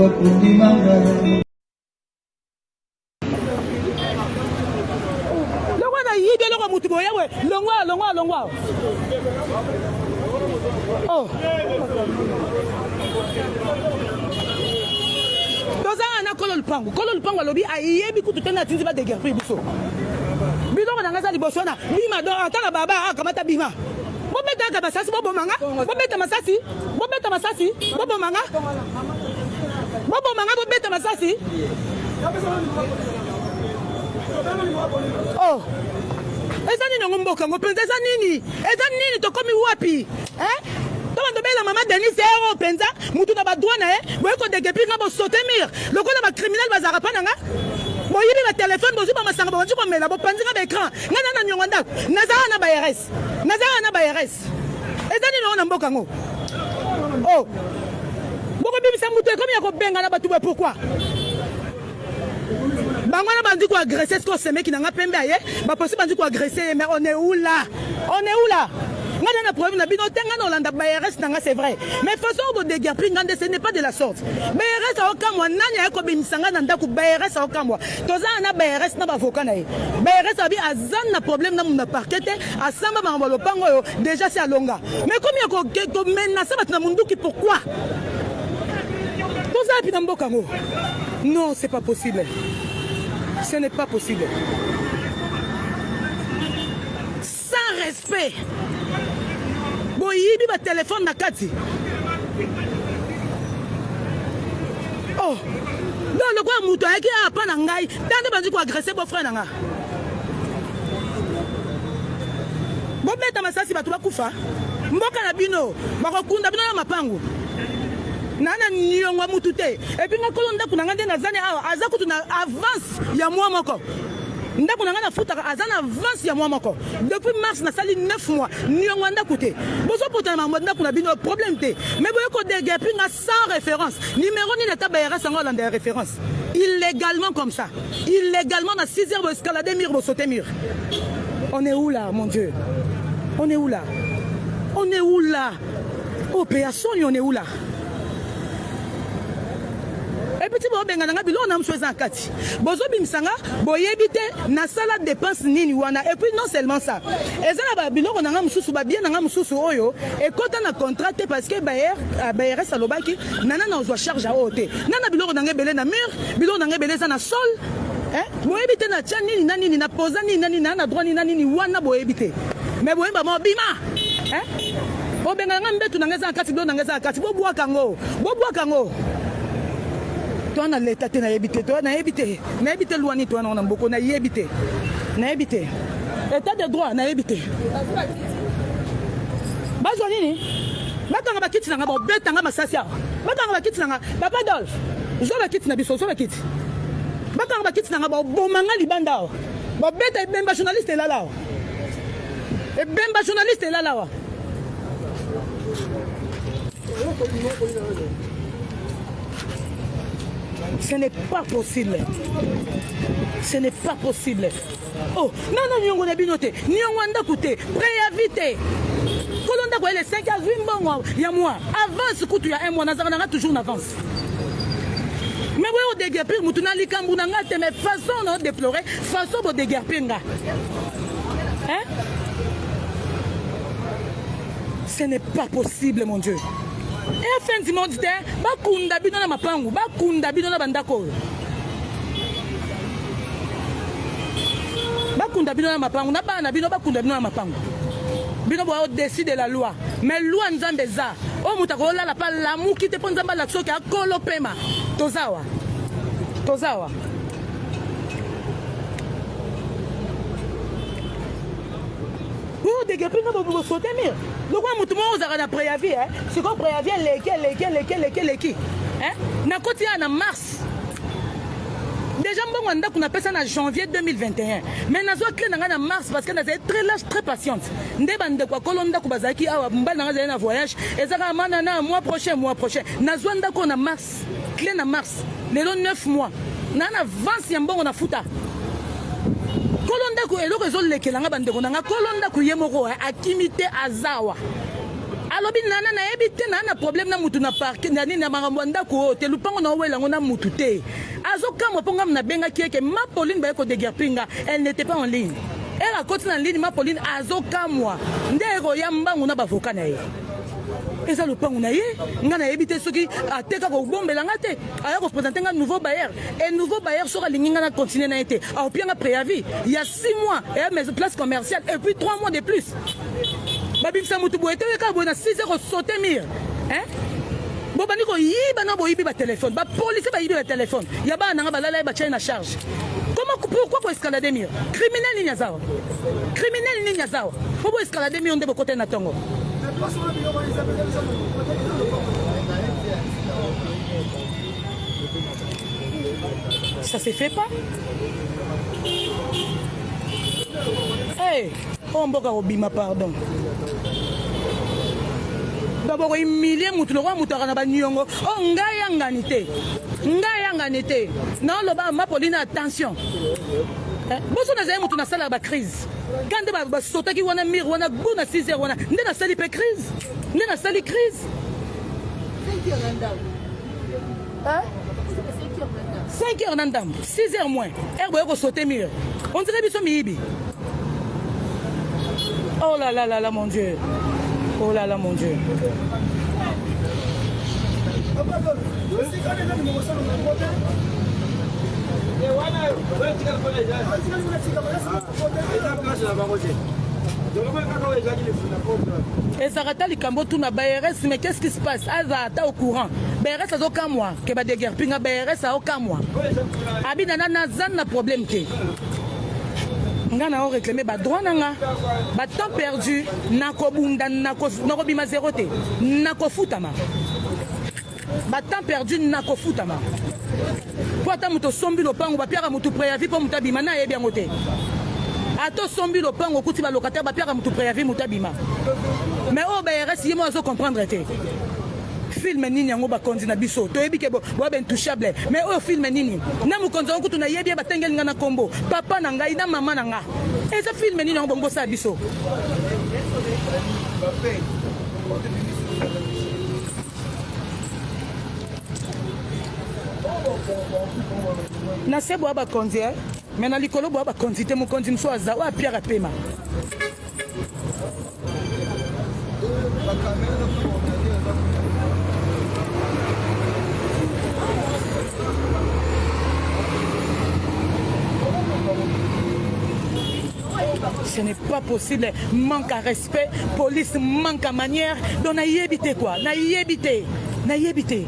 Okundi manga. Longwa na yibi eloko mutu boye boye. Longwa longwa longwa. Oh. Tozanga na kolo lupangu. Kolo lupangu alobi ayebi kutu te na tindi ba déguerpir biso. Biloko na nga eza liboso na bima do ata na baba akamata bima. Bobetaka masasi boboma nga. Bobeta masasi. Bobeta masasi. Boboma nga. Boboma nga bobeta masasi. Oh. Eza nini yango mboka yango mpenza eza nini? Eza nini tokomi wapi? Eh? To bando bela mama Denise ero mpenza mutu na ba droit na ye boye ko deguepir nga bo sauter mur lokola ba criminel bazalaka pa na nga boyibi ba telefone bozwi ba masanga bobanzi komela bopanzi nga ba écran nga na na niongo ndako nazala na ba RS nazala na ba RS eza nini yango na mboka yango oh bokobimisa moto ekomi ya kobengana bato boye pourquoi bango wana bandi koagresse sikoyo semeki na nga pembe aye baposi bandi koagresse ye mais on est où là on est où là nga na na problème na bino te nga na olanda bars na nga c'est vrai mais façon oyo bodeguerpli nga nde ce n'est pas de la sorte bars aokamwa nani aye kobimisa nga na ndako bars aokamwa toza na bars na bavoka na ye bars abi aza na problème na na parquet te asamba makambo ya lopango oyo déjà si alonga mais komi ya komenase bato na munduki pourquoi toza wapi na mboka yango non c'est pas possible ce n'est pas possible sans respect boyibi batelefone na kati oh donc lokola moto ayaki awa mpa na ngai tande bandi koagresse beau-frère na nga bobeta masasi bato bakufa mboka na bino bakokunda bino na mapangu na na niongo ya mutu te epuis nga kolo ndako na nga nde nazani awa aza kutu na avance ya mwa moko ndako na ngai nafutaka aza na avance ya mwa moko depuis mars nasali 9 mois niongo ya ndako te bozopota na makambo ya ndako na bino problème te mais boye kodegepi nga sans référence numéro nini ata brs yango alanda ya référence illégalement comme ça illégalement na 6 heures boescalade mur bosaute mur on est où là mon dieu on est où là on est où là oh peya soni on est où là epuis ti bobengana nga biloko na mosusu eza na kati bozobimisa nga boyebi te nasala dépense nini wana epuis non seulement ça eza na babiloko na nga mosusu babien na nga mosusu oyo ekota na contrat te parce que bars alobaki nana nazwa charge ya oyo te nana biloko na nga ebele na mur biloko na nga ebele eza na sol eh? boyebi te natya nini na nini na poza nini na nini na na droit nini na nini wana boyebi te mais boyebi bama bima eh? obengana nga mbetu na nga eza na kati biloko na nga eza na kati bobwaka yango bobwaka yango toa na leta te nayebi te toa nayebi te nayebi te lwani toa nango na mboko nayebi te nayebi te état de droit nayebi te bazwa nini bakanga bakiti na nga babeta nga masasi awa bakanga bakiti na nga papa dolphe zwa bakiti na biso zwa bakiti bakanga bakiti na nga baboma nga libanda awa babeta ebemba journaliste elala awa ebemba journaliste elala awa Ce n'est pas possible. Ce n'est pas possible. Oh, non, non, niongo na bino te. Niongo ndako te. Préavis te. Kolo ndako ele 5 azwi mbongo ya mois. Avance kutu ya un mois nazaka nanga toujours na avance. Mais boye odeguerpir mutu na likambo na nga te mais façon na déplorer, façon bo déguerpir nga. Hein? Ce n'est pas possible mon Dieu. Et fin du monde te bakunda bino na mapangu, bakunda bino na bandako oyo. Bakunda bino na mapangu, na bana bino bakunda bino na mapangu. Bino boya au-dessus de la loi. Mais loi Nzambe eza. Oyo moto akolala pa lamuki te mpo Nzambe alakisa oke akolo pema. Tozawa. Tozawa. Oyo degepi nga bosote mire lokola motu moko ozalaka na préavis eh? sikoyo préavis eleki eleki eleki eleki eleki eh? nakoti ya na mars déjà mbongo ya ndako napesa na janvier 2021 mais nazwa clé na ngai na mars parce que nazali très lâche très patiente nde bandeko ya kolo ndako bazalaki awa mobali na ngai azali na voyage ezalaka manana mois prochain mois prochain nazwa ndako na mars clé na mars lelo 9 mois na na avance ya mbongo na futa kolo ndako eloko ezolekela nga bandeko na nga kolo ndako ye moko eh, akimi te azawa. Alobi nana nayebi te naa na problème na mutu na parke na nini na makambo ya ndako oyo te, lupango na owela yango na mutu te. Azokamwa mpo ngai nabengaki ye ke ma Pauline baye kodeguerpir nga, elle n'était pas en ligne. Ere akoti na ligne, ma Pauline azokamwa nde ekoya mbangu na bavoka na ye. Eza lopango na ye, nga nayebi te soki ateka kobombela nga te, aya kopresente nga nouveau bailleur. Et nouveau bailleur soki alingi nga na continuer na ye te, aopia nga préavis ya 6 mois ya maison place commerciale et puis 3 mois de plus. Babimisa mutu boye te, kaka boye na 6 heures osote mur, hein? Bobandi koyiba na boyibi ba téléphone, ba policier bayibi ba téléphone ya bana nanga, balala ye batia ye na charge. Comment, pourquoi ko escalader mur? Criminel nini azawa? Criminel nini azawa? Po bo escalader mur nde bokota na tongo. Ça se fait pas. Hey, oh mboka kobima pardon. D'abord humilie mutu lokola mutu aka na baniongo. Oh ngai yangani te. Ngai yangani te. Naoloba ma Pauline attention. Boso nazali mutu nasalaka ba crise. Quand nde basotaki wana mur wana go na 6 heures wana nde nasali pe crise. Nde nasali crise. Hein? 5 heures na ndambo, 6 heures moins. Heure boye kosote mur. On dirait biso miyibi. Oh là là là là mon Dieu. Oh là là mon Dieu. Ezalaka ata likambo tuna BRS, mais qu'est-ce qui se passe? Aza ata au courant. BRS azokamwa ke badeguerpi nga, BRS aokamwa. Abi nana naza na problème te. Nga na réclamer ba droit na nga, ba temps perdu, nakobunda, nakobima zéro te, nakofutama. Ba temps perdu nakofutama. Po ata moto osombi lopango bapiaka moto préavis mpo moto abima, na ayebi yango te. Ata osombi lopango okuti ba locataire bapiaka moto préavis moto abima. Mais oyo BRS ye mo azo comprendre te. Film nini yango bakonzi na biso toyebi ke boya ba intouchable, mais oyo film nini? Na mokonzi yango kutu nayebi ye, batengeli nga na kombo papa na ngai na mama na nga. Eza film nini yango bongo bosala biso? Na se boya bakonzi eh? Mais na likolo boya bakonzi te, mokonzi mosusu aza oyo apiaka pema. Ce n'est pas possible. Manque à respect, police manque à manière. Donc nayebi te quoi, nayebi te, nayebi te.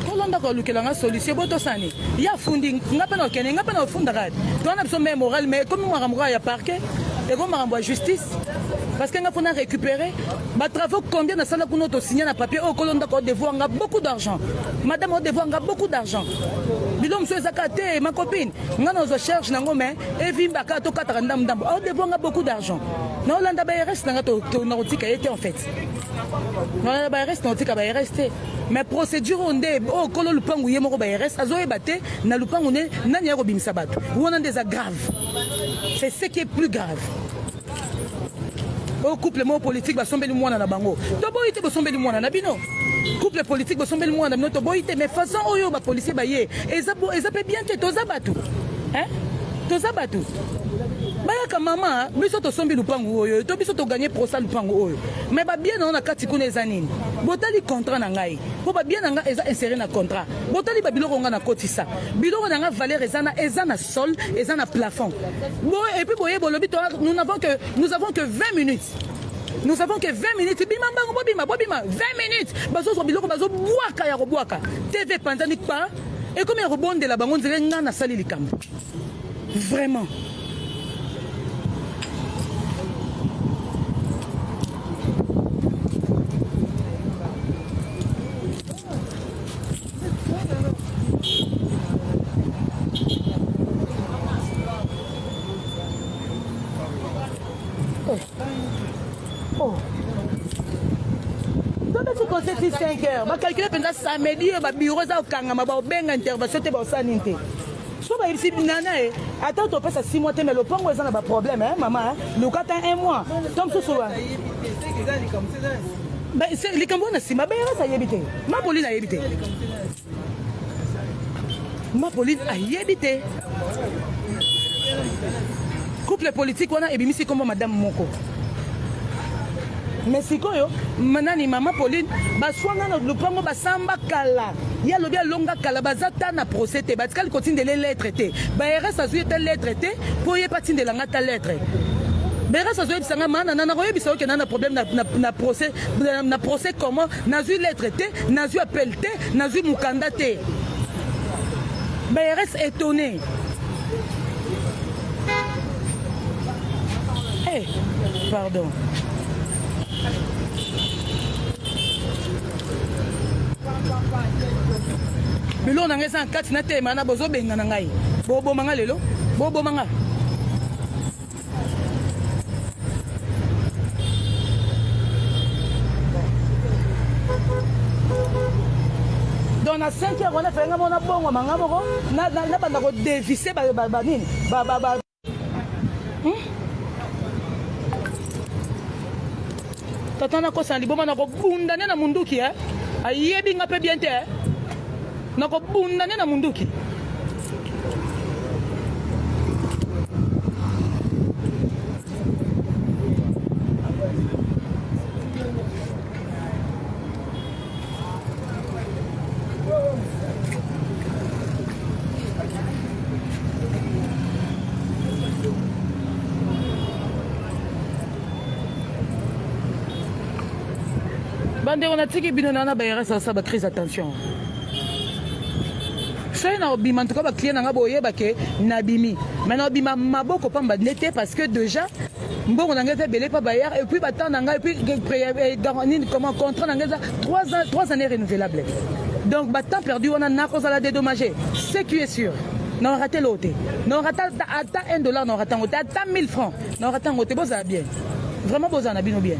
Kolanda kolukela nga solution botosani ya fundi nga mpe na okende nga mpe na ofundaka towana biso meme moral, mais ekomi makambo kaka ya parquet, ekomi makambo ya justice, parce que nga mpona récupérer ba travaux combien nasala kuna, tosigné na papier oyo kolo ndako odevoir nga beaucoup d'argent, madame odevoir nga beaucoup d'argent. Bilo mosusu eza kaka te, ma copine, nga nazwa charge nango, mais evimbaka tokataka ndambo ndambo, odevoir nga beaucoup d'argent. Naolanda ba RS na nga, nakotika ye te. En fait naolanda ba RS, nakotika ba RS te, mais procédure oyo nde oyo kolo lupangu ye moko ba RS azoyeba te na lupangu nde nani ya kobimisa bato wana nde eza grave. C'est ce qui est plus grave. Oyo couple moko politique basombeli mwana na bango, toboyi te. Bosombeli mwana na bino, couple politique bosombeli mwana na bino, toboyi te. Mais façon oyo bapolisier baye eza mpe bien te. Toza bato, hein? Toza bato bayaka mama biso tosombi lupangu oyo to biso toganye procès lupangu oyo, mais babien nango na kati kuna eza nini? Botali contrat na ngai mpo babien na ngai eza inséré na contrat. Botali babiloko ngai nakotisa, biloko na ngai valeur eza na sol, eza na plafond. Bo et puis boye bolobi nous avons que 20 minutes, nous avons que 20 minutes, bima mbango, bobima, bobima 20 minutes. Bazozwa biloko, bazobwaka ya kobwaka, TV epanzani pa ekomi ya kobondela bango nzela. Ngai nasali likambo vraiment. Oh. Oh. Tobeti concert. ti 5 heures. Bacalcule mpenza samedi oyo babiro eza kokangama, baobenga intervention te, baosala nini te. So bayebisi nana ye ata topesa 6 mois te, mais lopango eza na baproblème, eh, mama, eh? Luka ata 1 mois to mosusu. Likambo wana nsima bayerasi ayebi te, ma Pauline ayebi te, ma Pauline ayebi te. Couple politique wana ebimisi nkombo madame moko, mais sikoyo nani, mama Pauline, baswanga na lopango, basamba kala. Ye alobi alonga kala, baza ta na procès te, batikali kotindela lettre te. Bayeres azwi ete lettre te mpo ye mpe atindelanga ta lettre. Beres azoyebisa nga mana na nakoyebisa oke na na problème na procès, na procès comment? Nazwi lettre te, nazwi appel te, nazwi mokanda te. Beres étonné. Eh, pardon. Biloko na ngai eza na kati na telema na bozobenga na ngai, boboma nga lelo, boboma nga. Donc na 5 heures wana felenga mona bongwama nga moko nabanda kodevise banini. Tata nakosana liboma, nakobunda nde na munduki, eh? Ayebi nga mpe bien te, eh? Nakobunda nde na munduki. Bandeko, natiki bino na bayeresa asala bacrise. Attention, soki na obima, en tout cas baclient na nga boyeba ke nabimi, mais na obima maboko pamba nde te, parce que déjà mbongo na ngai eza ebele pa bayar, et puis batemps na ngai, et puis nini, comment, contrat na ngai eza 3 ans, 3 années renouvelable. Donc batemps perdu wana nakozala dédommagé, ce qui est sûr. Na raté lo te, na rata ata 1 dollar, na rata yango te, ata 1000 francs na rata yango te. Bozala bien, vraiment bozala na bino bien.